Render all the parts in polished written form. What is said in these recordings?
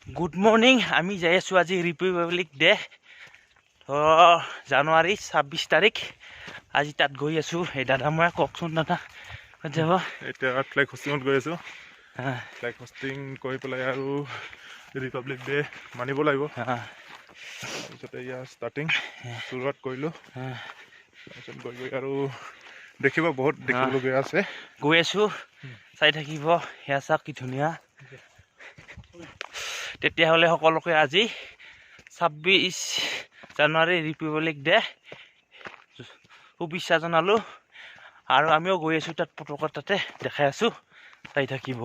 Good morning, আমি যাই আছোঁ আজি ৰিপাব্লিক ডে, জানুৱাৰী 26 তাৰিখ। আজি তাত গৈ আছোঁ। এই দাদা মই কওকচোন দাদা, ক'ত যাব? এতিয়া ফ্লেগ হোষ্টিঙত গৈ আছোঁ। ফ্লেগ হোষ্টিং কৰি পেলাই আৰু ৰিপাব্লিক ডে মানিব লাগিব। তাৰপিছতে ইয়াৰ ষ্টাৰ্টিং চুৰুৱাত কৰিলোঁ। তাৰপিছত গৈ গৈ আৰু দেখিব, বহুত দেখিবলগীয়া আছে। গৈ আছোঁ, চাই থাকিব। সেয়া চাওক কি ধুনীয়া। তেতিয়াহ'লে সকলোকে আজি 26 জানুৱাৰী ৰিপাব্লিক ডে শুভেচ্ছা জনালোঁ। আৰু আমিও গৈ আছোঁ তাত, পটকা তাতে দেখাই আছোঁ, চাই থাকিব।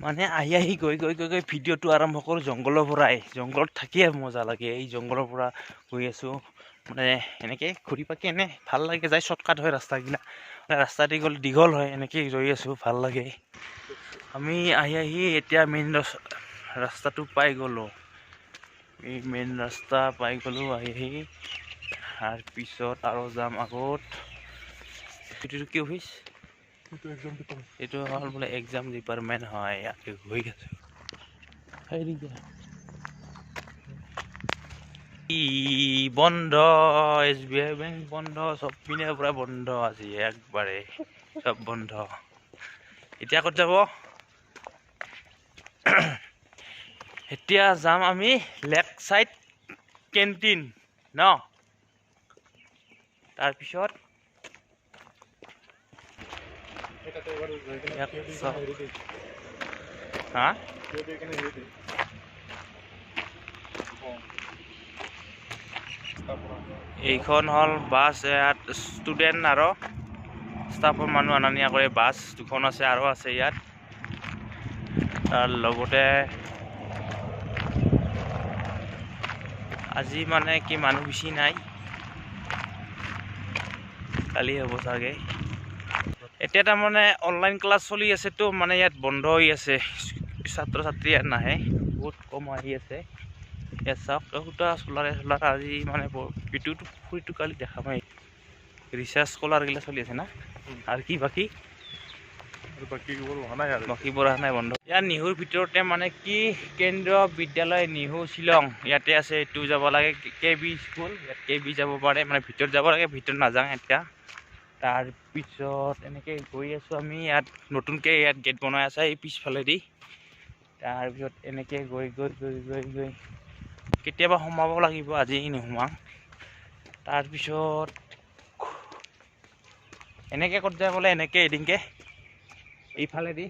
মানে আহি আহি গৈ গৈ গৈ গৈ ভিডিঅ'টো আৰম্ভ কৰোঁ জংঘলৰ পৰাই। জংঘলত থাকিয়ে মজা লাগে। এই জংঘলৰ পৰা গৈ আছোঁ, মানে এনেকৈ ঘূৰি পাকি এনে ভাল লাগে যায়। শ্বৰ্টকাট হয় ৰাস্তাগিলা, মানে ৰাস্তা দি গ'লে দীঘল হয়। এনেকৈ গৈ আছোঁ, ভাল লাগে। আমি আহি আহি এতিয়া মেইন ৰাস্তাটো পাই গ'লোঁ। এই মেইন ৰাস্তা পাই গ'লোঁ আহি আহি। তাৰপিছত আৰু যাম আগত। এইটো কি অফিচ? এইটো হ'ল বোলে এক্সাম ডিপাৰ্টমেণ্ট হয়। ইয়াতে গৈ আছোঁ। ই বন্ধ, SBI বেংক বন্ধ, চব পিনে পৰা বন্ধ আজি, একবাৰে চব বন্ধ। এতিয়া ক'ত যাব? এতিয়া যাম আমি লেক চাইড কেণ্টিন ন। তাৰপিছত হা, এইখন হ'ল বাছ। ইয়াত ষ্টুডেণ্ট আৰু ষ্টাফৰ মানুহ অনা নিয়া কৰে। বাছ দুখন আছে আৰু আছে ইয়াত। তাৰ লগতে আজি মানে কি মানুহ বেছি নাই, কালি হ'ব চাগে। এতিয়া তাৰমানে অনলাইন ক্লাছ চলি আছেতো, মানে ইয়াত বন্ধ হৈ আছে। ছাত্ৰ ছাত্ৰী ইয়াত নাহে, বহুত কম আহি আছে। ইয়াত চাওক, সূতা চোলাৰে চোলাৰ আজি মানে ইটোতো পুখুৰীটো কালি দেখা পাই। ৰিচাৰ্চ স্কলাৰগিলা চলি আছে না। আৰু কি বাকী? বাকীবোৰ অহা নাই, বন্ধ। ইয়াত নিহুৰ ভিতৰতে মানে কি কেন্দ্ৰীয় বিদ্যালয় নিহু শ্বিলং ইয়াতে আছে। এইটো যাব লাগে কে বি স্কুল, ইয়াত কে বি যাব পাৰে, মানে ভিতৰত যাব লাগে, ভিতৰত নাযাওঁ এতিয়া। তাৰপিছত এনেকৈ গৈ আছোঁ আমি। ইয়াত নতুনকৈ ইয়াত গেট বনাই আছে এই পিছফালেদি। তাৰপিছত এনেকৈ গৈ গৈ গৈ গৈ গৈ কেতিয়াবা সোমাব লাগিব, আজি নোসোমাওঁ। তাৰপিছত এনেকৈ ক'ত যায় বোলে, এনেকৈ এদিনকৈ এইফালেদি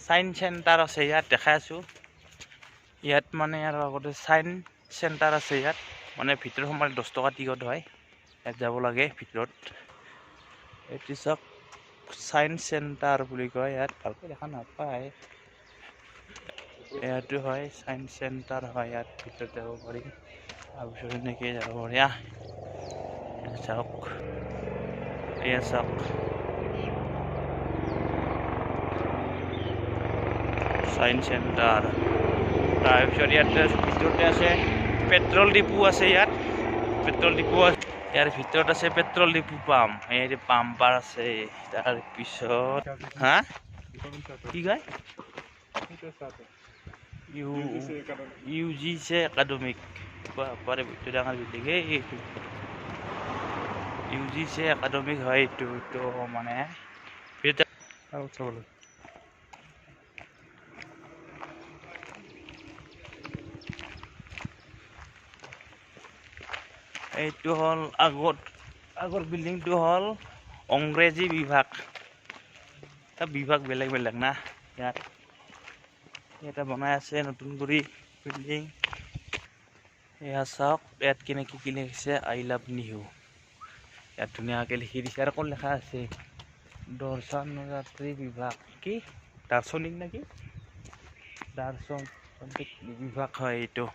চাইন্স চেণ্টাৰ আছে ইয়াত, দেখাই আছোঁ। ইয়াত মানে আৰু আগতে চাইন্স চেণ্টাৰ আছে ইয়াত, মানে ভিতৰত সোমালে 10 টকা টিকট হয়। ইয়াত যাব লাগে ভিতৰত। এইটো চাওক, চাইন্স চেণ্টাৰ বুলি কয়। ইয়াত ভালকৈ দেখা নাপায়। ইয়াতো হয় চাইন্স চেণ্টাৰ হয়, ইয়াত ভিতৰত যাব পাৰি। তাৰপিছত এনেকৈ যাব পাৰি। চাওক, এয়া চাওক চাইন্স চেণ্টাৰ। তাৰপিছত ইয়াত ভিতৰতে আছে পেট্ৰল ডিপু আছে, ইয়াত পেট্ৰল ডিপু আছে। ইয়াৰ ভিতৰত আছে পেট্ৰল ডিপু পাম্প, এই পাম্পাৰ আছে। তাৰপিছত হা কি কয়, UGC academic, পাৰে ডাঙৰ বিল্ডিং এইটো UGC academic হয় এইটো। এইটো মানে এইটো হ'ল আগৰ বিল্ডিংটো হ'ল ইংৰাজী বিভাগ। তাৰ বিভাগ বেলেগ বেলেগ না। ইয়াত এটা বনাই আছে নতুন কৰি বিল্ডিং। এয়া চাওক, ইয়াত কেনেকৈ কি লিখিছে, I love Nihu. ইয়াত ধুনীয়াকৈ লিখি দিছে। আৰু ক'ত লেখা আছে দৰ্শনযাত্ৰী বিভাগ, কি দাৰ্শনিক নেকি, দাৰ্শনিক বিভাগ হয় এইটো।